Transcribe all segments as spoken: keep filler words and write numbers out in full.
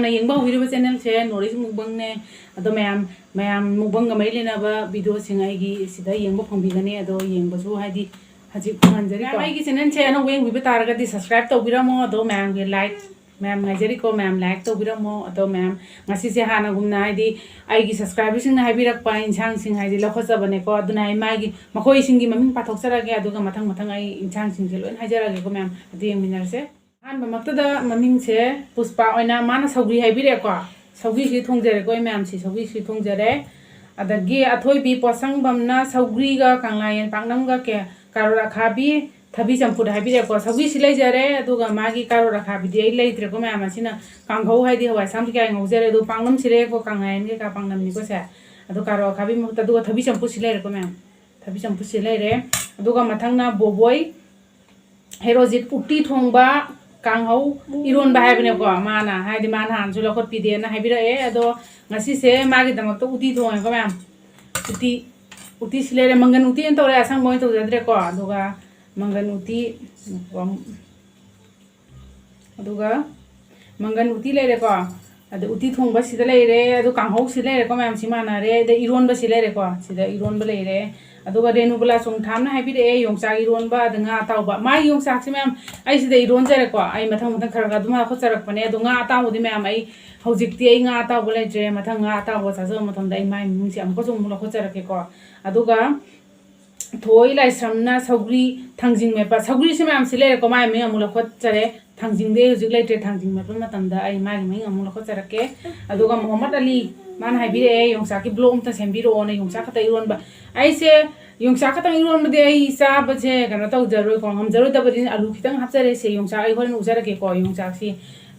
ꯌꯦꯡꯕ ꯍꯧꯕꯤꯔꯤꯕ ꯆꯦꯅꯦꯜꯁꯦ north east ꯃꯨꯛꯕꯪꯅꯦ꯫ ꯑꯗꯣ ꯃꯌꯥꯝ, ꯃꯌꯥꯝ ꯃꯨꯛꯕꯪꯒ ꯃꯔꯤ ꯂꯩꯅꯕ ꯚꯤꯗꯤꯑꯣꯁꯤꯡ ꯑꯩꯒꯤ ꯁꯤꯗ ꯌꯦꯡꯕ ꯐꯪꯕꯤꯒꯅꯤ꯫ ꯑꯗꯣ ꯌꯦꯡꯕꯁꯨ ꯍꯥꯏꯗꯤ ꯍꯧꯖꯤꯛ ꯐꯪꯍꯟꯖꯔꯤꯀꯣ꯫ ꯃꯌꯥꯝ, ꯑꯩꯒꯤ ꯆꯦꯅꯦꯜꯁꯦ ꯑꯅꯧꯕ ꯌꯦꯡꯕꯤꯕ ꯇꯥꯔꯒꯗꯤ subscribe ꯇꯧꯕꯤꯔꯝꯃꯣ꯫ ꯑꯗꯣ ꯃꯌꯥꯝꯒꯤ like, ꯃꯌꯥꯝ ꯉꯥꯏꯖꯔꯤꯀꯣ, ꯃꯌꯥꯝ like ꯇꯧꯕꯤꯔꯝꯃꯣ꯫ ꯑꯗꯣ ꯃꯌꯥꯝ, ꯉꯁꯤꯁꯦ ꯍꯥꯟꯅꯒꯨꯝꯅ ꯍꯥꯏꯗꯤ ꯑꯩꯒꯤ subscriberꯁꯤꯡꯅ ꯍꯥꯏꯕꯤꯔꯛꯄ ꯏꯟꯁꯥꯡꯁꯤꯡ ꯍꯥꯏꯗꯤ ꯂꯧꯈꯠꯆꯕꯅꯦꯀꯣ꯫ ꯑꯗꯨꯅ ꯑꯩ ꯃꯥꯒꯤ, ꯃꯈꯣꯏꯁꯤꯡꯒꯤ ꯃꯃꯤꯡ ꯄꯥꯊꯣꯛꯆꯔꯒꯦ, ꯑꯗꯨꯒ ꯃꯊꯪ ꯃꯊꯪ ꯑꯩ ꯏꯟꯁꯥꯡꯁꯤꯡꯁꯦ ꯂꯣꯏꯅ ꯍꯥꯏꯖꯔꯛꯑꯒꯦꯀꯣ ꯃꯌꯥꯝ꯫ ꯑꯗꯨ ꯌꯦꯡꯃꯤꯟꯅꯔꯁꯦ꯫ ꯑꯍꯥꯟꯕꯃꯛꯇꯗ ꯃꯃꯤꯡꯁꯦ ꯄꯨꯁꯄꯥ ꯑꯣꯏꯅ ꯃꯥꯅ ꯁꯧꯒ꯭ꯔꯤ ꯍꯥꯏꯕꯤꯔꯛꯑꯦꯀꯣ꯫ ꯁꯧꯒ꯭ꯔꯤꯁꯤ ꯊꯣꯡꯖꯔꯦꯀꯣ ꯑꯩ ꯃꯌꯥꯝꯁꯤ, ꯁꯧꯒ꯭ꯔꯤꯁꯤ ꯊꯣꯡꯖꯔꯦ꯫ ꯑꯗꯒꯤ ꯑꯊꯣꯏꯕꯤ ꯄꯣꯠꯁꯪꯕꯝꯅ ꯁꯧꯒ꯭ꯔꯤꯒ ꯀꯪꯂꯥꯌꯦꯟ ꯄꯥꯛꯅꯝꯒ ꯀꯦ-, ꯀꯥꯔꯣꯠ ꯑꯈꯥꯕꯤ ꯊꯕꯤ ꯆꯝꯐꯨꯠ ꯍꯥꯏꯕꯤꯔꯛꯑꯦꯀꯣ꯫ ꯁꯧꯒ꯭ꯔꯤꯁꯤ ꯂꯩꯖꯔꯦ, ꯑꯗꯨꯒ ꯃꯥꯒꯤ ꯀꯥꯔꯣꯠ ꯑꯈꯥꯕꯤꯗꯤ ꯑꯩ ꯂꯩꯇ꯭ꯔꯦꯀꯣ ꯃꯌꯥꯝ꯫ ꯑꯁꯤꯅ ꯀꯥꯡꯍꯧ ꯍꯥꯏꯗꯤ ꯍꯋꯥꯏ ꯑꯁꯥꯡꯕꯤ ꯀꯌꯥ ꯉꯧꯖꯔꯦ, ꯑꯗꯣ ꯄꯥꯛꯅꯝꯁꯤ ꯂꯩꯔꯦꯀꯣ, ꯀꯪꯂꯥꯌꯦꯟ ꯀꯩꯀꯥ ꯄꯥꯛꯅꯝꯅꯤꯀꯣ ꯁꯦ꯫ ꯑꯗꯣ ꯀꯥꯔꯣꯠ ꯑꯈꯥꯕꯤ ꯃꯍꯨꯠꯇ, ꯑꯗꯨꯒ ꯊꯕꯤ ꯆꯝꯐꯨꯠꯁꯤ ꯂꯩꯔꯦꯀꯣ ꯃꯌꯥꯝ꯫ ꯊꯕꯤ ꯆꯝꯐꯨꯠꯁꯤ ꯂꯩꯔꯦ꯫ ꯑꯗꯨꯒ ꯃꯊꯪꯅ ꯕꯣꯕꯣꯏ ꯍꯦꯔꯣꯖꯤꯠ ꯎꯇꯤ ꯊꯣꯡꯕ, ꯀꯥꯡꯍꯧ, ꯏꯔꯣꯟꯕ ꯍꯥꯏꯕꯅꯦꯀꯣ ꯃꯥꯅ꯫ ꯍꯥꯏꯗꯤ ꯃꯥ ꯅꯍꯥꯟꯁꯨ ꯂꯧꯈꯠꯄꯤꯗꯦꯅ ꯍꯥꯏꯕꯤꯔꯛꯑꯦ꯫ ꯑꯗꯣ ꯉꯁꯤꯁꯦ ꯃꯥꯒꯤꯗꯃꯛꯇ ꯎꯇꯤ ꯊꯣꯡꯉꯦꯀꯣ ꯃꯌꯥꯝ꯫ ꯎꯇꯤ, ꯎꯇꯤꯁꯤ ꯂꯩꯔꯦ꯫ ꯃꯪꯒꯟ ꯎꯇꯤ ꯑꯣꯏꯅ ꯇꯧꯔꯦ, ꯑꯁꯪꯕ ꯑꯣꯏꯅ ꯇꯧꯖꯗ꯭ꯔꯦꯀꯣ꯫ ꯑꯗꯨꯒ ꯃꯪꯒꯟ ꯎꯇꯤ, ꯑꯗꯨꯒ ꯃꯪꯒꯟ ꯎꯇꯤ ꯂꯩꯔꯦꯀꯣ꯫ ꯑꯗ ꯎꯇꯤ ꯊꯣꯡꯕ ꯁꯤꯗ ꯂꯩꯔꯦ, ꯑꯗꯨ ꯀꯥꯡꯍꯧ ꯁꯤ ꯂꯩꯔꯦꯀꯣ ꯃꯌꯥꯝ, ꯁꯤ ꯃꯥꯟꯅꯔꯦ꯫ ꯑꯗ ꯏꯔꯣꯟꯕ ꯁꯤ ꯂꯩꯔꯦꯀꯣ, ꯁꯤꯗ ꯏꯔꯣꯟꯕ ꯂꯩꯔꯦ꯫ ꯑꯗꯨꯒ ꯔꯦꯅꯨꯕꯂꯥ ꯆꯣꯡꯊꯥꯝꯅ ꯍꯥꯏꯕꯤꯔꯛꯑꯦ ꯌꯣꯡꯆꯥꯛ ꯏꯔꯣꯟꯕ, ꯑꯗ ꯉꯥ ꯑꯇꯥꯎꯕ꯫ ꯃꯥꯒꯤ ꯌꯣꯡꯆꯥꯛꯁꯦ ꯃꯌꯥꯝ ꯑꯩ ꯁꯤꯗ ꯏꯔꯣꯟꯖꯔꯦꯀꯣ꯫ ꯑꯩ ꯃꯊꯪ ꯃꯊꯪ ꯈꯔ ꯈꯔ ꯑꯗꯨꯝ ꯂꯧꯈꯠꯆꯔꯛꯄꯅꯦ꯫ ꯑꯗꯣ ꯉꯥ ꯑꯇꯥꯎꯕꯗꯤ ꯃꯌꯥꯝ ꯑꯩ ꯍꯧꯖꯤꯛꯇꯤ ꯑꯩ ꯉꯥ ꯑꯇꯥꯎꯕ ꯂꯩꯇ꯭ꯔꯦ꯫ ꯃꯊꯪ ꯉꯥ ꯑꯇꯥꯎꯕ ꯆꯥꯖꯕ ꯃꯇꯝꯗ ꯑꯩ ꯃꯥꯏ ꯃꯃꯤꯡꯁꯦ ꯑꯃꯨꯛꯀꯁꯨ ꯑꯃꯨꯛ ꯂꯧꯈꯠꯆꯔꯛꯀꯦꯀꯣ꯫ ꯑꯗꯨꯒ ꯊꯣꯏ ꯂꯥꯏꯁ꯭ꯔꯝꯅ ꯁꯧꯒ꯭ꯔꯤ ꯊꯥꯡꯖꯤꯡ ꯃꯦꯠꯄ꯫ ꯁꯧꯒ꯭ꯔꯤꯁꯦ ꯃꯌꯥꯝꯁꯤ ꯂꯩꯔꯦꯀꯣ, ꯃꯥꯏ ꯃꯃꯤꯡ ꯑꯃꯨꯛ ꯂꯧꯈꯠꯆꯔꯦ꯫ ꯊꯥꯡꯖꯤꯡꯗꯤ ꯑꯩ ꯍꯧꯖꯤꯛ ꯂꯩꯇ꯭ꯔꯦ, ꯊꯥꯡꯖꯤꯡ ꯃꯦꯠꯄ ꯃꯇꯝꯗ ꯑꯩ ꯃꯥꯒꯤ ꯃꯃꯤꯡ ꯑꯃꯨꯛ ꯂꯧꯈꯠꯆꯔꯛꯀꯦ꯫ ꯑꯗꯨꯒ ꯃꯣꯍꯝꯃꯗ ꯑꯂꯤ, ꯃꯥꯅ ꯍꯥꯏꯕꯤꯔꯛꯑꯦ ꯌꯣꯡꯆꯥꯛꯀꯤ vlog ꯑꯝꯇ ꯁꯦꯝꯕꯤꯔꯛꯑꯣꯅ, ꯌꯣꯡꯆꯥꯛ ꯈꯛꯇ ꯏꯔꯣꯟꯕ꯫ ꯑꯩꯁꯦ ꯌꯣꯡꯆꯥꯛ ꯈꯛꯇꯪ ꯏꯔꯣꯟꯕꯗꯤ ꯑꯩ ꯆꯥꯕꯁꯦ ꯀꯩꯅꯣ ꯇꯧꯖꯔꯣꯏꯀꯣ, ꯉꯝꯖꯔꯣꯏꯗꯕꯅꯤꯅ ꯑꯂꯨ ꯈꯤꯇꯪ ꯍꯥꯞꯆꯔꯦꯁꯦ꯫ ꯌꯣꯡꯆꯥꯛ ꯑꯩ ꯍꯣꯔꯦꯟ ꯎꯠꯆꯔꯛꯀꯦꯀꯣ꯫ ꯌꯣꯡꯆꯥꯛꯁꯤ,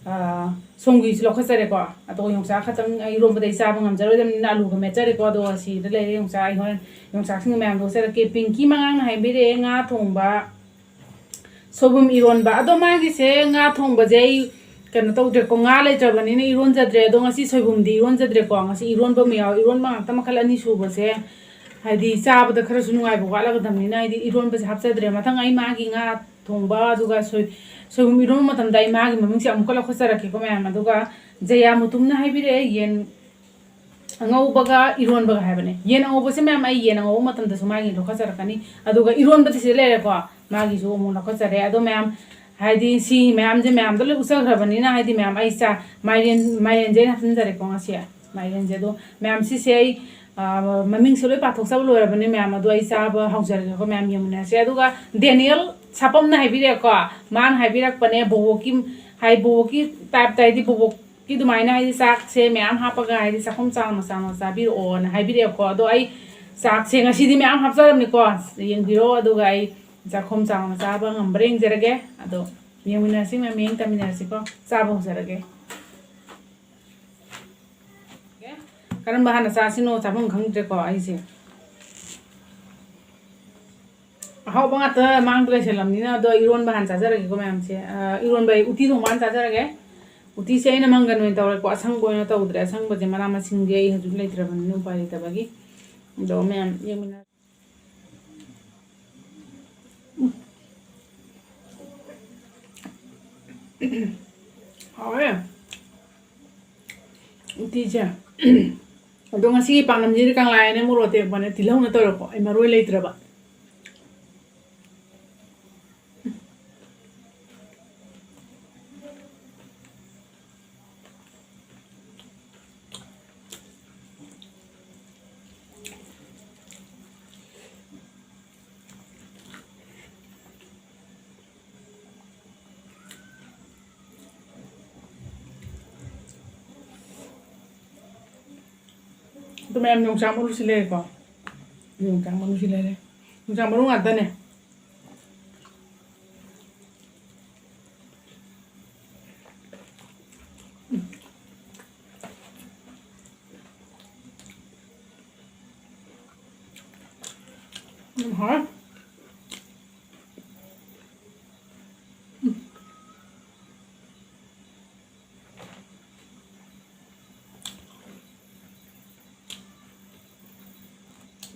ꯑꯥ, ꯁꯣꯝꯒꯤꯁꯨ ꯂꯧꯈꯠꯆꯔꯦꯀꯣ꯫ ꯑꯗꯨꯒ ꯌꯣꯡꯆꯥꯛ ꯈꯛꯇꯪ ꯑꯩ ꯏꯔꯣꯟꯕꯗ ꯑꯩ ꯆꯥꯕ ꯉꯝꯖꯔꯣꯏꯗꯕꯅꯤꯅ ꯑꯂꯨꯒ ꯃꯦꯠꯆꯔꯦꯀꯣ꯫ ꯑꯗꯨꯒ ꯁꯤꯗ ꯂꯩꯔꯦ ꯌꯣꯡꯆꯥꯛ꯫ ꯑꯩ ꯍꯣꯔꯦꯟ ꯌꯣꯡꯆꯥꯛꯁꯤꯡ ꯃꯌꯥꯝꯗꯣ ꯎꯠꯆꯔꯛꯀꯦ꯫ ꯄꯤꯡꯀꯤ ꯃꯉꯥꯡꯅ ꯍꯥꯏꯕꯤꯔꯛꯑꯦ ꯉꯥ ꯊꯣꯡꯕ, ꯁꯣꯏꯕꯨꯝ ꯏꯔꯣꯟꯕ꯫ ꯑꯗꯣ ꯃꯥꯒꯤꯁꯦ ꯉꯥ ꯊꯣꯡꯕꯁꯦ ꯑꯩ ꯀꯩꯅꯣ ꯇꯧꯗ꯭ꯔꯦꯀꯣ, ꯉꯥ ꯂꯩꯇ꯭ꯔꯕꯅꯤꯅ ꯏꯔꯣꯟꯖꯗ꯭ꯔꯦ꯫ ꯑꯗꯣ ꯉꯁꯤ ꯁꯣꯏꯕꯨꯝꯗꯤ ꯏꯔꯣꯟꯖꯗ꯭ꯔꯦꯀꯣ꯫ ꯉꯁꯤ ꯏꯔꯣꯟꯕ ꯑꯃ ꯌꯥꯎ-, ꯏꯔꯣꯟꯕ ꯉꯥꯛꯇ ꯃꯈꯜ ꯑꯅꯤ ꯁꯨꯕꯁꯦ ꯍꯥꯏꯗꯤ ꯆꯥꯕꯗ ꯈꯔꯁꯨ ꯅꯨꯡꯉꯥꯏꯕ ꯋꯥꯠꯂꯒꯗꯕꯅꯤꯅ ꯍꯥꯏꯗꯤ ꯏꯔꯣꯟꯕꯁꯦ ꯍꯥꯞꯆꯗ꯭ꯔꯦ꯫ ꯃꯊꯪ ꯑꯩ ꯃꯥꯒꯤ ꯉꯥ ꯊꯣꯡꯕ, ꯑꯗꯨꯒ ꯁꯣꯏ-, ꯁꯣꯏꯕꯨꯝ ꯏꯔꯣꯟꯕ ꯃꯇꯝꯗ ꯑꯩ ꯃꯥꯒꯤ ꯃꯃꯤꯡꯁꯦ ꯑꯃꯨꯛꯀ ꯂꯧꯈꯠꯆꯔꯛꯀꯦꯀꯣ, ꯃꯌꯥꯝ꯫ ꯑꯗꯨꯒ ꯖꯌꯥ ꯃꯨꯇꯨꯝꯅ ꯍꯥꯏꯕꯤꯔꯛꯑꯦ, ꯌꯦꯟ ꯑꯉꯧꯕꯒ ꯏꯔꯣꯟꯕꯒ ꯍꯥꯏꯕꯅꯦ꯫ ꯌꯦꯟ ꯑꯉꯧꯕꯁꯦ, ꯃꯌꯥꯝ, ꯑꯩ ꯌꯦꯟ ꯑꯉꯧꯕ ꯃꯇꯝꯗꯁꯨ ꯃꯥꯒꯤ ꯂꯧꯈꯠꯆꯔꯛꯀꯅꯤ꯫ ꯑꯗꯨꯒ ꯏꯔꯣꯟꯕꯗꯤ ꯁꯤꯗ ꯂꯩꯔꯦꯀꯣ, ꯃꯥꯒꯤꯁꯨ ꯑꯃꯨꯛ ꯂꯧꯈꯠꯆꯔꯦ꯫ ꯑꯗꯣ, ꯃꯌꯥꯝ, ꯍꯥꯏꯗꯤ, ꯁꯤ ꯃꯌꯥꯝꯁꯦ ꯃꯌꯥꯝꯗ ꯂꯣꯏ ꯎꯠꯆꯈ꯭ꯔꯕꯅꯤꯅ, ꯍꯥꯏꯗꯤ, ꯃꯌꯥꯝ, ꯑꯩ ꯆꯥ-, ꯃꯥꯏꯔꯦꯟ, ꯃꯥꯏꯔꯦꯟꯁꯦ ꯑꯩꯅ ꯍꯥꯞꯆꯤꯟꯖꯔꯦꯀꯣ ꯉꯁꯤ꯫ ꯃꯥꯏꯔꯦꯟꯁꯦ꯫ ꯑꯗꯣ, ꯃꯌꯥꯝ, ꯁꯤꯁꯦ ꯑꯩ, ꯑ, ꯃꯃꯤꯡꯁꯦ ꯂꯣꯏ ꯄꯥꯊꯣꯛꯆꯕ ꯂꯣꯏꯔꯕꯅꯤ, ꯃꯌꯥꯝ꯫ ꯑꯗꯣ ꯑꯩ ꯆꯥꯕ ꯍꯧꯖꯔꯒꯦꯀꯣ, ꯃꯌꯥꯝ ꯌꯦꯡꯃꯤꯟꯅꯔꯁꯦ꯫ ꯑꯗꯨꯒ ꯗꯦꯅꯤꯌꯦꯜ ꯁꯥꯄꯝꯅ ꯍꯥꯏꯕꯤꯔꯛꯑꯦꯀꯣ, ꯃꯥꯅ ꯍꯥꯏꯕꯤꯔꯛꯄꯅꯦ, ꯕꯣꯕꯣꯛꯀꯤ, ꯍꯥꯏ, ꯕꯣꯕꯣꯛꯀꯤ ꯇꯥꯏꯞꯇ, ꯍꯥꯏꯗꯤ, ꯕꯣꯕꯣꯛꯀꯤ ꯑꯗꯨꯃꯥꯏꯅ, ꯍꯥꯏꯗꯤ, ꯆꯥꯛꯁꯦ ꯃꯌꯥꯝ ꯍꯥꯞꯄꯒ, ꯍꯥꯏꯗꯤ, ꯆꯥꯛꯈꯨꯝ ꯆꯥꯎꯅ ꯆꯥꯎꯅ ꯆꯥꯕꯤꯔꯛꯑꯣꯅ ꯍꯥꯏꯕꯤꯔꯛꯑꯦꯀꯣ꯫ ꯑꯗꯣ ꯑꯩ ꯆꯥꯛꯁꯦ ꯉꯁꯤꯗꯤ ꯃꯌꯥꯝ ꯍꯥꯞꯆꯔꯕꯅꯤꯀꯣ, ꯌꯦꯡꯕꯤꯔꯣ꯫ ꯑꯗꯨꯒ ꯑꯩ ꯆꯥꯛꯈꯨꯝ ꯆꯥꯎꯅ ꯆꯥꯕ ꯉꯝꯕ꯭ꯔꯥ ꯌꯦꯡꯖꯔꯒꯦ꯫ ꯑꯗꯣ ꯌꯦꯡꯃꯤꯟꯅꯔꯁꯤ, ꯃꯌꯥꯝ ꯌꯦꯡ ꯇꯝꯃꯤꯟꯅꯔꯁꯤꯀꯣ꯫ ꯆꯥꯕ ꯍꯧꯖꯔꯒꯦ꯫ ꯀꯔꯝꯕ ꯍꯥꯟꯅ ꯆꯥꯁꯤꯅꯣ ꯆꯥꯐꯝ ꯈꯪꯗ꯭ꯔꯦꯀꯣ ꯑꯩꯁꯦ꯫ ꯑꯍꯥꯎꯕ ꯉꯥꯛꯇ ꯃꯥꯡꯗ ꯂꯩꯁꯜꯂꯝꯅꯤꯅ, ꯑꯗꯣ ꯏꯔꯣꯟꯕ ꯍꯥꯟꯅ ꯆꯥꯖꯔꯒꯦꯀꯣ, ꯃꯌꯥꯝꯁꯦ꯫ ꯑ, ꯏꯔꯣꯟꯕ, ꯑꯩ ꯎꯇꯤ ꯊꯣꯡꯕ ꯍꯥꯟꯅ ꯆꯥꯖꯔꯒꯦ꯫ ꯎꯇꯤꯁꯦ ꯑꯩꯅ ꯃꯪꯒꯟ ꯑꯣꯏꯅ ꯇꯧꯔꯦꯀꯣ, ꯑꯁꯪꯕ ꯑꯣꯏꯅ ꯇꯧꯗ꯭ꯔꯦ꯫ ꯑꯁꯪꯕꯁꯦ ꯃꯅꯥ ꯃꯁꯤꯡꯁꯦ ꯑꯩ ꯍꯧꯖꯤꯛ ꯂꯩꯇ꯭ꯔꯕꯅꯤꯅ ꯎꯄꯥꯏ ꯂꯩꯇꯕꯒꯤ꯫ ꯑꯗꯣ ꯃꯌꯥꯝ ꯌꯦꯡꯃꯤꯟꯅ-, ꯎꯝ꯫ ꯍꯥꯎꯋꯦ꯫ ꯎꯇꯤꯁꯦ꯫ ꯑꯗꯣ ꯉꯁꯤꯒꯤ ꯄꯥꯛꯅꯝꯁꯤꯗꯤ ꯀꯪꯂꯥ ꯍꯥꯏꯅ ꯃꯣꯔꯣꯛ ꯑꯇꯦꯛꯄꯅꯦ, ꯇꯤꯜꯍꯧꯅ ꯇꯧꯔꯛꯄ꯫ ꯑꯩ ꯃꯔꯣꯏ ꯂꯩꯇ꯭ꯔꯕ꯫ ꯑꯗꯨ ꯃꯌꯥꯝ ꯌꯣꯡꯆꯥꯛ ꯃꯔꯨꯁꯤ ꯂꯩꯔꯦꯀꯣ꯫ ꯌꯣꯡꯆꯥꯛ ꯃꯔꯨꯁꯤ ꯂꯩꯔꯦ꯫ ꯌꯣꯡꯆꯥꯛ ꯃꯔꯨ ꯉꯥꯛꯇꯅꯦ꯫ ꯌꯥꯝ ꯍꯥꯎꯋꯦ꯫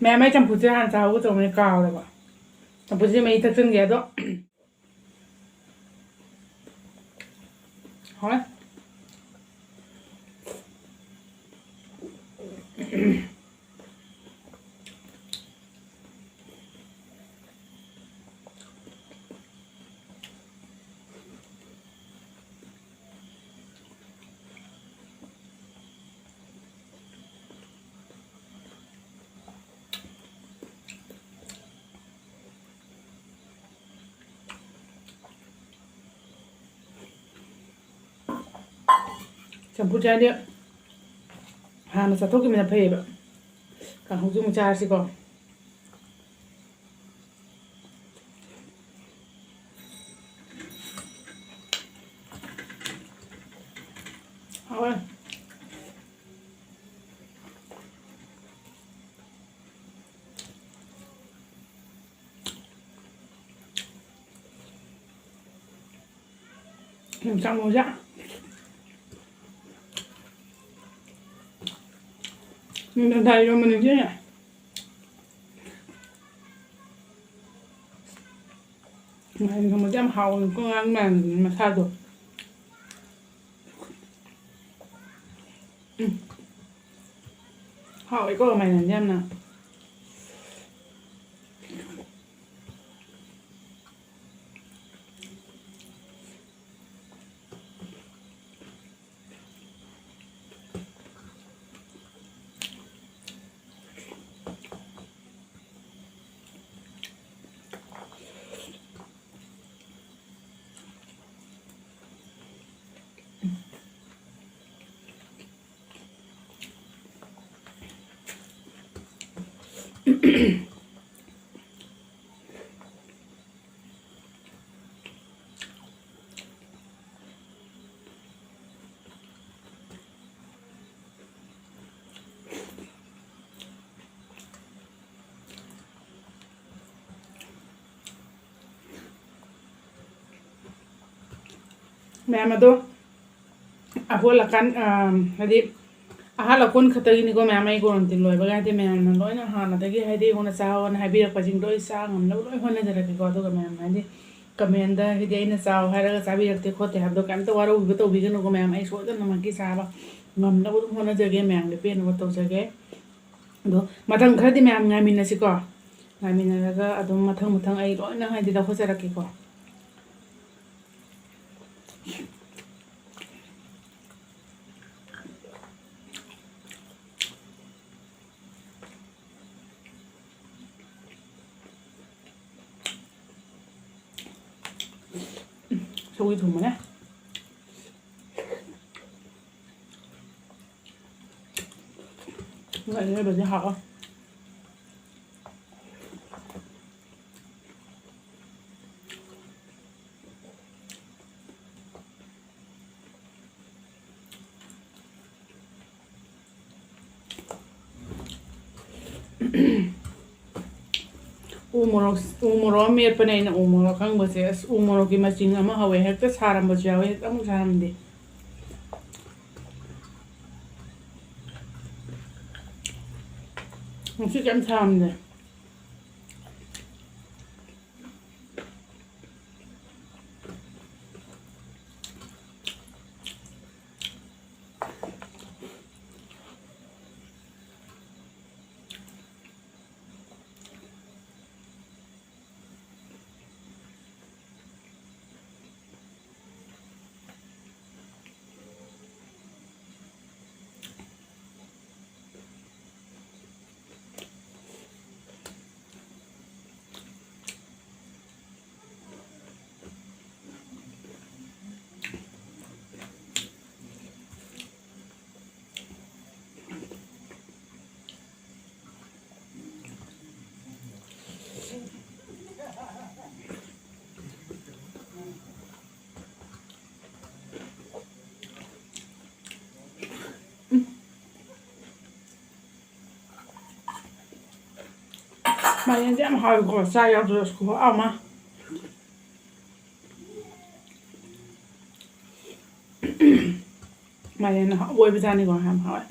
ꯃꯌꯥꯝ, ꯑꯩ ꯆꯝꯐꯨꯠꯁꯦ ꯍꯥꯟꯅ ꯆꯥꯍꯧꯒꯦ ꯇꯧꯕꯅꯦ, ꯀꯥꯎꯔꯕ꯫ ꯆꯝꯐꯨꯠꯁꯦ ꯃꯍꯤ ꯊꯛꯆꯤꯟꯒꯦ꯫ ꯑꯗꯣ ꯆꯝꯐꯨꯠ ꯆꯥꯗꯤ ꯍꯥꯟꯅ ꯆꯥꯊꯣꯛꯈꯤꯕꯅ ꯐꯩꯌꯦꯕ꯫ ꯀꯥꯡꯍꯧꯁꯨ ꯑꯃꯨꯛ ꯆꯥꯔꯁꯤꯀꯣ꯫ ꯍꯥꯎꯋꯦ꯫ ꯌꯣꯡꯆꯥꯛ ꯃꯔꯨꯁꯦ ꯅꯤꯡꯊꯝꯊꯥ ꯏꯔꯣꯟꯕ ꯅꯤꯡꯁꯤꯡꯉꯦ꯫ ꯃꯥꯏꯔꯦꯟ ꯊꯣꯡꯕꯁꯦ ꯌꯥꯝ ꯍꯥꯎꯋꯦꯕꯀꯣ, ꯉꯔꯥꯡ ꯃꯥꯏꯔꯦꯟ ꯃꯁꯥꯗꯣ꯫ ꯎꯝ꯫ ꯍꯥꯎꯋꯦꯀꯣ ꯃꯥꯏꯔꯦꯟꯁꯦ ꯌꯥꯝꯅ꯫ ꯃꯌꯥꯝ ꯑꯗꯣ ꯑꯍꯣꯜ ꯑꯀꯥꯟ, ꯑ, ꯍꯥꯏꯗꯤ ꯑꯍꯥꯜ ꯑꯀꯣꯟ ꯈꯛꯇꯒꯤꯅꯤꯀꯣ ꯃꯌꯥꯝ, ꯑꯩ quarantine ꯂꯣꯏꯕꯒ ꯍꯥꯏꯗꯤ ꯃꯌꯥꯝꯅ ꯂꯣꯏꯅ ꯍꯥꯟꯅꯗꯒꯤ ꯍꯥꯏꯗꯤ ꯑꯩꯉꯣꯟꯗ ꯆꯥꯎꯑꯣꯅ ꯍꯥꯏꯕꯤꯔꯛꯄꯁꯤꯡꯗꯣ ꯑꯩ ꯆꯥ ꯉꯝꯅꯕ ꯂꯣꯏ ꯍꯣꯠꯅꯖꯔꯛꯀꯦꯀꯣ꯫ ꯑꯗꯨꯒ ꯃꯌꯥꯝ ꯍꯥꯏꯗꯤ commentꯗ ꯍꯥꯏꯗꯤ ꯑꯩꯅ ꯆꯥꯎ ꯍꯥꯏꯔꯒ ꯆꯥꯕꯤꯔꯛꯇꯦ ꯈꯣꯠꯇꯦ ꯍꯥꯏꯕꯗꯣ ꯀꯩꯝꯇ ꯋꯥꯔꯧꯕꯤꯕ ꯇꯧꯕꯤꯒꯅꯨꯀꯣ ꯃꯌꯥꯝ, ꯑꯩ ꯁꯣꯏꯗꯅꯃꯛꯀꯤ ꯆꯥꯕ ꯉꯝꯅꯕ ꯑꯗꯨꯝ ꯍꯣꯠꯅꯖꯒꯦ, ꯃꯌꯥꯝꯒꯤ ꯄꯦꯟꯅꯕ ꯇꯧꯖꯒꯦ꯫ ꯑꯗꯣ ꯃꯊꯪ ꯈꯔꯗꯤ ꯃꯌꯥꯝ ꯉꯥꯏꯃꯤꯟꯅꯁꯤꯀꯣ꯫ ꯉꯥꯏꯃꯤꯟꯅꯔꯒ ꯑꯗꯨꯝ ꯃꯊꯪ ꯃꯊꯪ ꯑꯩ ꯂꯣꯏꯅ ꯍꯥꯏꯗꯤ ꯂꯧꯈꯠꯆꯔꯛꯀꯦꯀꯣ꯫ ꯁꯧꯒ꯭ꯔꯤ ꯊꯣꯡꯕꯅꯦ꯫ ꯉꯥ ꯑꯌꯥꯏꯕꯗꯤ ꯍꯥꯎꯋꯦ꯫ ꯎ ꯃꯣꯔꯣꯛ, ꯎ ꯃꯣꯔꯣꯛ ꯑꯃ ꯃꯦꯠꯄꯅꯦ ꯑꯩꯅ, ꯎ ꯃꯣꯔꯣꯛ ꯑꯀꯪꯕꯁꯦ꯫ ꯑꯁ, ꯎ ꯃꯣꯔꯣꯛꯀꯤ ꯃꯆꯤꯡ ꯑꯃ ꯍꯧꯋꯦ, ꯍꯦꯛꯇ ꯁꯥꯔꯝꯕꯁꯨ ꯌꯥꯎꯋꯦ, ꯍꯦꯛꯇ ꯑꯃꯨꯛ ꯁꯥꯔꯝꯗꯦ꯫ ꯉꯁꯤꯗꯤ ꯌꯥꯝ ꯁꯥꯔꯝꯗꯦ꯫ ꯃꯥꯏꯔꯦꯟꯁꯦ ꯌꯥꯝ ꯍꯥꯎꯋꯤꯀꯣ, ꯆꯥ ꯌꯥꯎꯗ꯭ꯔꯁꯨ ꯈꯨꯍꯥꯎ ꯑꯃ꯫ ꯃꯥꯏꯔꯦꯟ ꯍꯥꯎꯕ ꯑꯣꯏꯕꯖꯥꯠꯅꯤꯀꯣ, ꯌꯥꯝ ꯍꯥꯎꯋꯦ꯫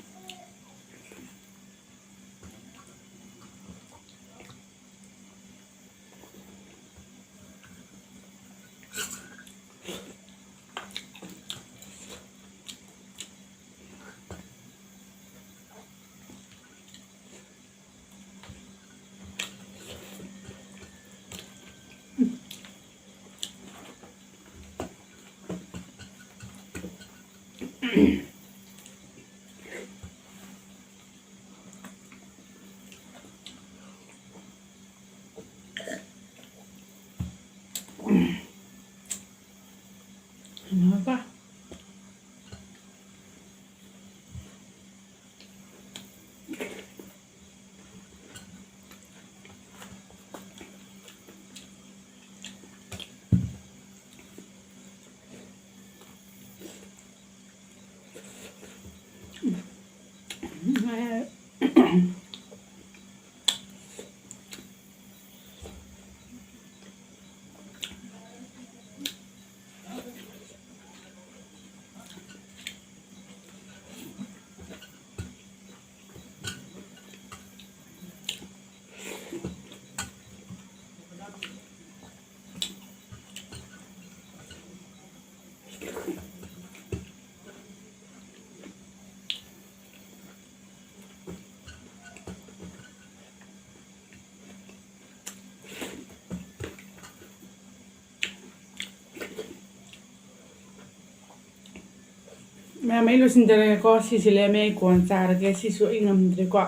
ꯃꯌꯥꯝ, ꯑꯩ ꯂꯣꯏꯁꯤꯟꯖꯔꯒꯦꯀꯣ꯫ ꯁꯤꯁꯦ ꯂꯩꯔꯝꯃꯦ, ꯑꯩ ꯀꯣꯟ ꯆꯥꯔꯒꯦ꯫ ꯁꯤꯁꯨ ꯑꯩ ꯉꯝꯗ꯭ꯔꯦꯀꯣ꯫